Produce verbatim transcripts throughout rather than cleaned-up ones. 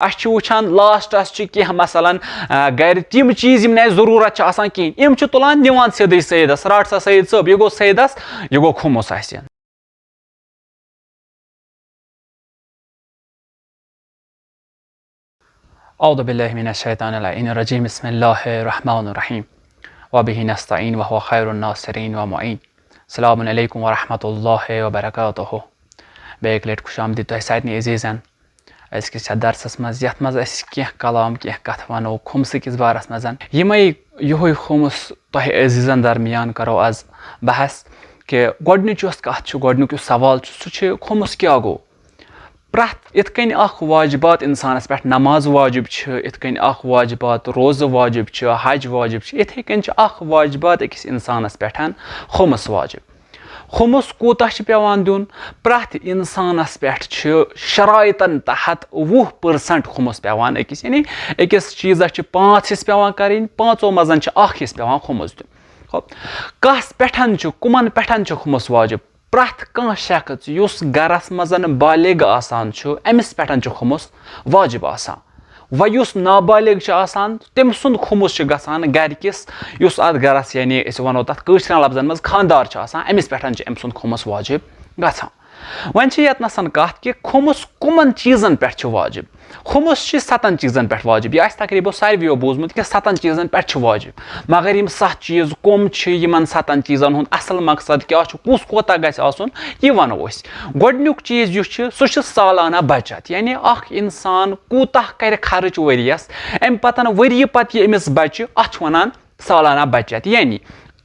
اَسہِ چھِ وٕچھان لاسٹَس چھِ کینٛہہ مثلاً، آ، گَرِ تِم چیٖز یِم نہٕ اَسہِ ضروٗرت چھِ آسان کِہیٖنۍ، یِم چھِ تُلان نِوان سیوٚدُے سیدَس، رَٹ سا سید صٲب، یہِ گوٚو سیدَس، یہِ گوٚو کھوٚمُس اَسہِ۔ اعوذ باللہ من الشیطان اللعین الرجیم، بسم اللہ الرحمن الرحیم، وبہ نستعین وہو خیر الناصرین و معین۔ السلام علیکم ورحمۃ اللہ وبرکاتہ۔ بیٚیہِ اَکہِ لَٹہِ خوش آمدید تۄہہِ سارنٕے عزیٖزَن أزکِس یَتھ درسَس منٛز، یَتھ منٛز أسۍ کینٛہہ کلام، کینٛہہ کَتھٕ وَنو کھوٚمسہٕ کِس بارَس منٛز۔ یِمَے، یِہوٚے کھوٚمُس تۄہہِ عزیٖزَن درمیان کَرو آز بحث کہِ گۄڈٕنِچ یۄس کَتھ چھِ، گۄڈٕنیُک یُس سوال چھُ، سُہ چھُ کھوٚمُس کیٛاہ گوٚو؟ پرٛٮ۪تھ یِتھ کٔنۍ اَکھ واجبات اِنسانَس پٮ۪ٹھ نماز واجب چھِ، یِتھ کٔنۍ اَکھ واجبات روزٕ واجب چھِ، حج واجب چھِ، یِتھَے کٔنۍ چھِ اَکھ واجبات أکِس اِنسانَس پٮ۪ٹھ کھوٚمُس واجب۔ کھوٚمُس کوٗتاہ چھُ پٮ۪وان دیُن؟ پرٛٮ۪تھ اِنسانَس پٮ۪ٹھ چھِ شرائطن تحت وُہ percent کھوٚمُس پٮ۪وان أکِس، یعنی أکِس چیٖزَس چھِ پانٛژھ حصہٕ پٮ۪وان کَرٕنۍ، پانٛژو منٛز چھِ اَکھ حصہٕ پٮ۪وان کھوٚمُس دیُن۔ کَس پٮ۪ٹھ چھُ، کٕمَن پٮ۪ٹھ چھُ کھوٚمُس واجب؟ پرٛٮ۪تھ کانٛہہ شخص یُس گَرَس منٛز بالغ آسان چھُ، أمِس پٮ۪ٹھ چھُ کھوٚمُس واجب آسان۔ وۄنۍ یُس نابالغ چھُ آسان، تٔمۍ سُنٛد کھوٚمُس چھُ گژھان گَرِ کِس، یُس اَتھ گَرَس، یعنی أسۍ وَنو تَتھ کٲشرٮ۪ن لفظن منٛز خانٛدار چھُ آسان، أمِس پٮ۪ٹھ چھُ أمۍ سُنٛد کھوٚمُس واجب گژھان۔ وۄنۍ چھِ ییٚتنَسَن کَتھ کہِ کھوٚمُس کٕمَن چیٖزَن پٮ۪ٹھ چھُ واجب؟ کھوٚمُس چھِ سَتَن چیٖزَن پٮ۪ٹھ واجب۔ یہِ آسہِ تقریٖبو ساروِیو بوٗزمُت کہِ سَتَن چیٖزَن پٮ۪ٹھ چھُ واجب۔ مگر یِم سَتھ چیٖز کٕم چھِ، یِمَن سَتَن چیٖزَن ہُنٛد اَصٕل مقصد کیٛاہ چھُ، کُس کوٗتاہ گژھِ آسُن، یہِ وَنو أسۍ۔ گۄڈٕنیُک چیٖز یُس چھُ، سُہ چھُ سالانہ بچت، یعنی اَکھ اِنسان کوٗتاہ کَرِ خرٕچ ؤریَس، اَمہِ پَتَن ؤریہِ پَتہٕ یہِ أمِس بَچہِ، اَتھ چھُ وَنان سالانہ بچت۔ یعنی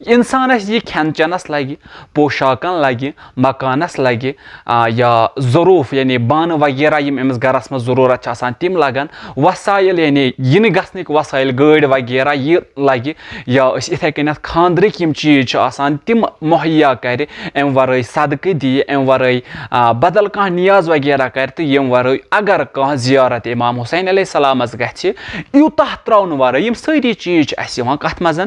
اِنسانَس یہِ کھٮ۪ن چٮ۪نَس لَگہِ، پوشاکَن لَگہِ، مکانَس لَگہِ، آ، یا ظروٗف، یعنی بانہٕ وغیرہ یِم أمِس گَرَس منٛز ضروٗرت چھِ آسان، تِم لَگَن، وسائل، یعنی یِنہٕ گژھنٕکۍ وسائل، گٲڑۍ وغیرہ یہِ لَگہِ، یا أسۍ یِتھَے کٔنٮ۪تھ خانٛدرٕکۍ یِم چیٖز چھِ آسان، تِم مُہیا کَرِ، اَمہِ وَرٲے صدقہٕ دِیہِ، اَمہِ وَرٲے، آ، بدل کانٛہہ نیاز وغیرہ کَرِ، تہٕ ییٚمہِ وَرٲے اگر کانٛہہ زیارت امام حسین علیہ السلامَس گژھِ، یوٗتاہ ترٛاونہٕ وَرٲے یِم سٲری چیٖز چھِ اَسہِ یِوان کَتھ منٛز؟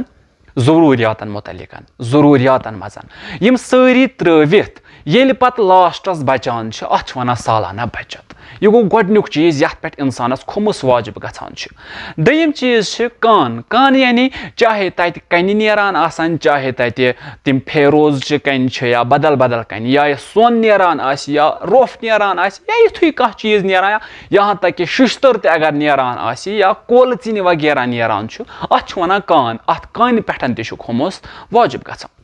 ضروٗریاتَن مُتعلِق، ضروٗریاتَن منٛز۔ یِم سٲری ترٛٲوِتھ ییٚلہِ پَتہٕ لاسٹَس بَچان چھِ، اَتھ چھِ وَنان سالانہ بَچَت۔ یہِ گوٚو گۄڈٕنیُک چیٖز یَتھ پٮ۪ٹھ اِنسانَس کھوٚمُس واجب گژھان چھُ۔ دوٚیِم چیٖز چھِ کان۔ کان یعنی چاہے تَتہِ کَنہِ نیران آسَن، چاہے تَتہِ تِم فیروز چہِ کَنہِ چھِ یا بدل بدل کَنہِ، یا یہِ سۄن نیران آسہِ، یا روٚف نیران آسہِ، یا یِتھُے کانٛہہ چیٖز نیران، یا یہاں تک کہ ششتٕر تہِ اگر نیران آسہِ یا کولہٕ ژِنہِ وغیرہ نیران چھُ، اَتھ چھِ وَنان کان۔ اَتھ کانہِ پٮ۪ٹھ تہِ چھُ کھوٚمُس واجب گژھان۔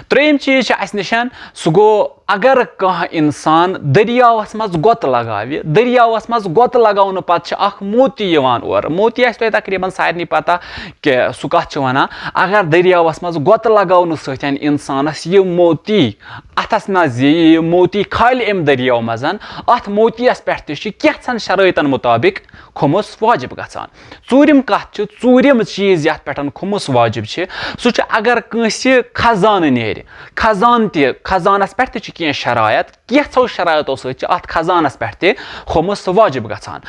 ترٛیٚیِم چیٖز چھِ اَسہِ نِش، سُہ گوٚو اگر کانٛہہ اِنسان دٔریاوَس منٛز گۄتہٕ لگاوِ، دٔریاوَس منٛز گۄتہٕ لگاونہٕ پَتہٕ چھِ اَکھ موتی یِوان اورٕ۔ موتی آسہِ تۄہہِ تقریٖباً سارنٕے پَتہ کہِ سُہ کَتھ چھِ وَنان۔ اگر دٔریاوَس منٛز گۄتہٕ لگاونہٕ سۭتۍ اِنسانَس یہِ موتی اَتھَس نہ زیٖیہِ، یہِ موتی کھالہِ اَمہِ دٔریاو منٛز، اَتھ موتیَس پٮ۪ٹھ تہِ چھِ کینٛژھن شرٲیطن مُطابِق کھوٚمُس واجب گژھان۔ ژوٗرِم کَتھ چھِ، ژوٗرِم چیٖز یَتھ پٮ۪ٹھ کھوٚمُس واجب چھِ، سُہ چھُ اگر کٲنٛسہِ خزانہٕ نیرِ، خزانہٕ تہِ، خزانَس پٮ۪ٹھ تہِ چھِ کینٛہہ شرایط، کینٛژھو شرایطو سۭتۍ چھِ اَتھ خزانَس پٮ۪ٹھ تہِ کھوٚمُس واجب گژھان۔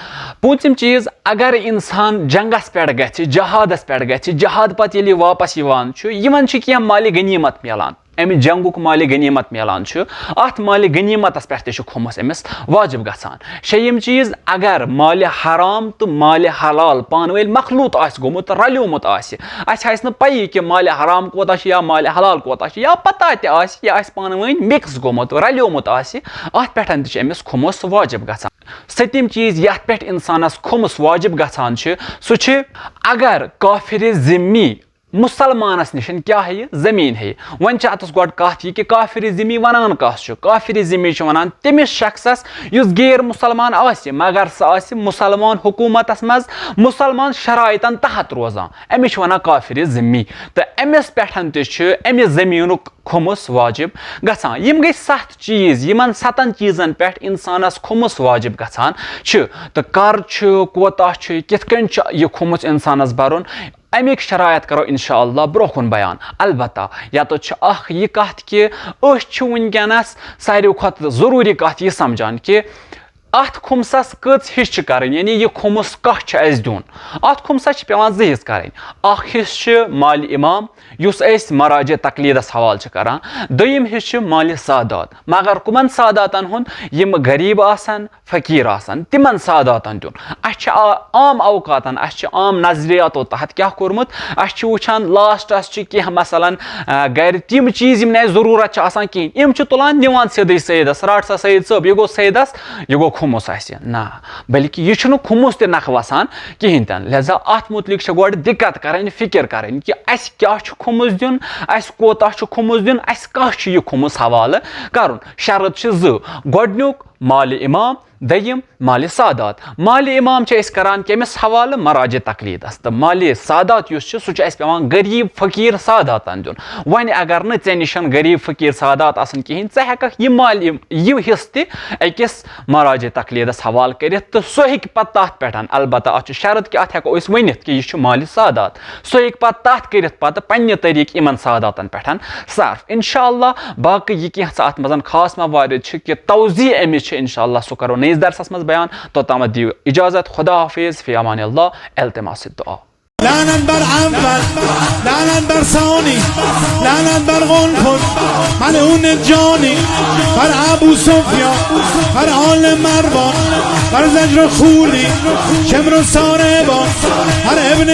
پوٗنٛژِم چیٖز، اگر اِنسان جنٛگَس پٮ۪ٹھ گژھِ، جہادَس پٮ۪ٹھ گژھِ، جہاد پَتہٕ ییٚلہِ یہِ واپَس یِوان چھُ، یِمَن چھِ کینٛہہ مالِ غنیٖمت میلان۔ اَمہِ جنٛگُک مالِ غنیٖمت میلان چھُ، اَتھ مالِ غنیٖمتَس پٮ۪ٹھ تہِ چھُ کھوٚمُس أمِس واجب گژھان۔ شیٚیِم چیٖز، اگر مالِ حرام تہٕ مالِ حلال پانہٕ ؤنۍ مخلوط آسہِ گوٚمُت، رلیومُت آسہِ، اَسہِ آسہِ نہٕ پَیی کہِ مالِ حرام کوتاہ چھُ یا مالِ حلال کوتاہ چھُ، یا پَتہ تہِ آسہِ، یہِ آسہِ پانہٕ ؤنۍ مِکٕس گوٚمُت، رلیومُت آسہِ، اَتھ پٮ۪ٹھ تہِ چھُ أمِس کھوٚمُس واجب گژھان۔ سٔتِم چیٖز، یَتھ پٮ۪ٹھ اِنسانَس کھوٚمُس واجب گژھان چھُ، سُہ چھُ اگر کافرِ ذِمّی مُسلمانس نِش کیٛاہ ہیٚیہِ؟ زٔمیٖن ہیٚیہِ۔ وۄنۍ چھِ اَتَس گۄڈٕ کَتھ یہِ کہِ کافرِ ذِمّی وَنان کَس چھُ؟ کافرِ ذِمّی چھِ وَنان تٔمِس شخصس یُس غیر مُسلمان آسہِ، مگر سُہ آسہِ مُسلمان حکوٗمتس منٛز مُسلمان شرائطن تحت روزان، أمِس چھِ وَنان کافرِ ذِمّی۔ تہٕ أمِس پٮ۪ٹھ تہِ چھُ اَمہِ زٔمیٖنُک کھوٚمُس واجب گژھان۔ یِم گٔے ستھ چیٖز، یِمن ستن چیٖزن پٮ۪ٹھ اِنسانس کھوٚمُس واجب گژھان چھُ۔ تہٕ کر چھُ، کوتاہ چھُ، کِتھ کٔنۍ چھُ یہِ کھوٚمُس اِنسانس بَرُن، اَمِکۍ شرائط کرو انشاءاللہ برونٛہہ کُن بیان۔ البتہ یَتَتھ چھِ اکھ یہِ کَتھ کہِ أسۍ چھِ وٕنکیٚنَس ساروی کھۄتہٕ ضروٗری کَتھ یہِ سمجھان کہِ اتھ خُمسس کٔژ حصہٕ چھِ کرٕنۍ، یعنی یہِ خُمُس کتھ چھُ اسہِ دیُن؟ اتھ خُمسس چھِ پٮ۪وان زٕ حصہٕ کرٕنۍ۔ اکھ حصہٕ چھُ مالِ امام، یُس أسۍ مراجع تقلیدس حوالہٕ چھِ کران۔ دوٚیِم حصہٕ چھُ مالِ سادات، مگر کمن ساداتن ہُنٛد؟ یِم غریب آسن، فقیر آسن، تِمن ساداتن دیُن۔ اسہِ چھِ آ-، عام اوقاتن، اسہِ چھِ عام نظریاتو تحت کیٛاہ کوٚرمُت؟ اسہِ چھِ وٕچھان لاسٹس چھِ کینٛہہ مثلاً، آ، گرِ تِم چیٖز یِم نہٕ اسہِ ضروٗرت چھِ آسان کِہیٖنۍ، یِم چھِ تُلان نِوان سیوٚدُے سیدس، رٹ سا سید صٲب، یہِ گوٚو سیدس، یہِ گوٚو خُمُس اسہِ۔ نہ، بلکہِ یہِ چھُنہٕ خُمُس تہِ نکھٕ وسان کِہیٖنۍ تہِ نہٕ۔ لہذا اتھ مُتعلق چھِ گۄڈٕ دِقت کرٕنۍ، فکر کرٕنۍ کہِ اسہِ کیٛاہ چھُ خُمُس دیُن، اسہِ کوتاہ چھُ خُمُس دیُن، اسہِ کتھ چھُ یہِ خُمُس حوالہٕ کرُن۔ شرط چھِ زٕ، گۄڈٕنیُک مالِ امام، دوٚیِم مالِ سادات۔ مالِ امام چھِ أسۍ کران کٔمِس حوالہٕ؟ مراجع تقلیدس۔ تہٕ مالِ سادات یُس چھُ، سُہ چھُ اَسہِ پٮ۪وان غریٖب فقیٖر ساداتن دیُن۔ وۄنۍ اگر نہٕ ژےٚ نِش غریٖب فقیٖر سادات آسن کِہیٖنۍ، ژٕ ہٮ۪ککھ یہِ مالِ، یہِ حصہٕ تہِ أکِس مراجع تقلیدس حوالہٕ کٔرِتھ، تہٕ سُہ ہیٚکہِ پتہٕ تتھ پٮ۪ٹھ، البتہ اتھ چھُ شرط کہِ اتھ ہٮ۪کو أسۍ ؤنِتھ کہِ یہِ چھُ مالِ سادات۔ سُہ ہیٚکہِ پتہٕ تتھ کٔرِتھ پتہٕ پننہِ طریٖقہٕ یِمن ساداتن پٮ۪ٹھ صرف۔ انشاءاللہ باقٕے یہِ کینٛژھا اتھ منٛز خاص موارد چھِ کہِ توضیح امِچ چھِ، انشاءاللہ سُہ کرو نٔیِس درسس منٛز بیان۔ توٚتامتھ دِیِو اجازت، خدا حافظ، فی امان اللہ، التماس دعا۔ لعنت بر اول، لعنت بر ثانی، لعنت بر قنفذ، ملعون جانی، بر ابو سفیان، بر آل مروان، بر زجر و خولی، شمر و ساربان، بر ابن